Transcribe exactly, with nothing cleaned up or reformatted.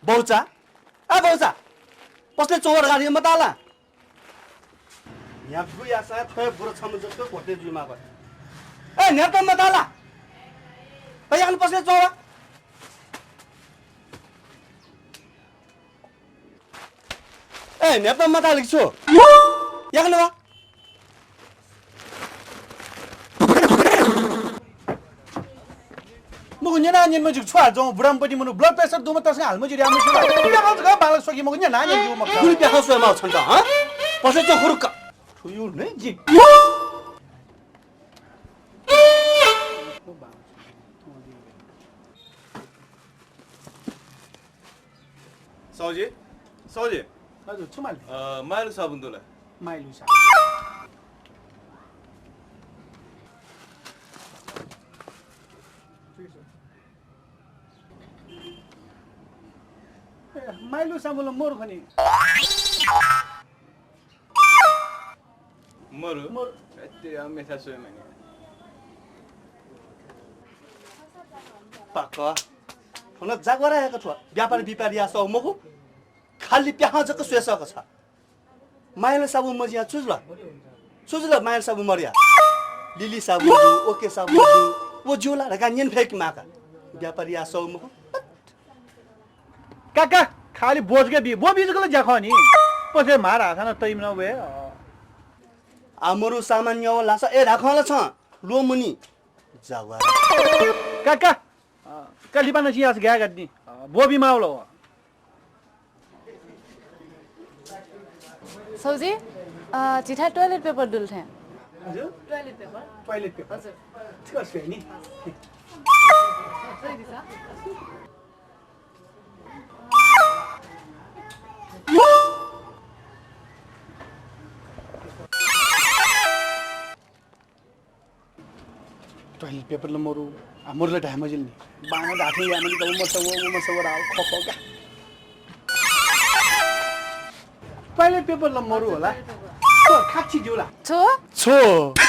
भौचा, ए भौचा, पसलय् च्वँ वा धकाः धाये मताः ला? न्ह्यागु याःसां थ्व हे बुरा छम्ह जक घोटे जुइमाः। ए, न्ह्यात मताः ला? ए, याकनं पसलय् च्वँ वा। ए, न्ह्यात मताः ला कि छु? याकनं वा। मखु, न्यना न्यन मज्यू, छु हाल जं बुढाम्ह पति मनू blood pressure दुम्ह तसकं हाल मज्यू रे, आम्ह छु ला? बुढा मान्छे का बांला स्वकी मखु, न्यना न्यन जू मखु। गुलि ब्याहा स्वये माः छन्त, हँ? पसलय् च्वँ हुरुक्क। थुयु नै जि। साहुजी, साहुजी। हजुर, छु माल? अ, माइलो साबुन दु ला? माइलो साबुन। ए, माइलो साबुन ला मरु खनी। मरु? मरु। ए, ते, अ, मेथा स्वये मानि। पाक। थन जाग्वारा याका थ्व। व्यापार बिपार याः सः मखु। खालि प्याहां जक स्वये सःगु छ। माइलो साबुन मजिया छु जुल? छु जुल माइलो साबुन मरुया? लिली साबुन दु, ओके साबुन दु, व ज्यू ला धकाः न्यने फय्के माका। व्यापार याः सः मखु। काका, खालि ब्व जक बी, ब्व बी जक ला ज्याखः नि। पसलय् म्हार हासां तइम्ह नं वये। आ मरु सामान न्यव लासा, ए धाखं ला छं, ल्वःमनी। जाग्वारा। काका, अ, का लिपा नं चिं याःसा गाय् गात नि। अ, ब्व बी माः वल व। साहुजी, अ, झीथाय् toilet paper दु ला थें। हजुर? Toilet paper। Toilet paper। हजुर। ठीक छ नि। Toilet paper ला मरु, आ, मरु ला धाये मजिल नि। बांलाक धाःथें याये मजिल, व मचा व, व मचा व धाः, खः खः का। Toilet paper ला मरु होला। छु, खाछि ज्यू ला? छु? छु?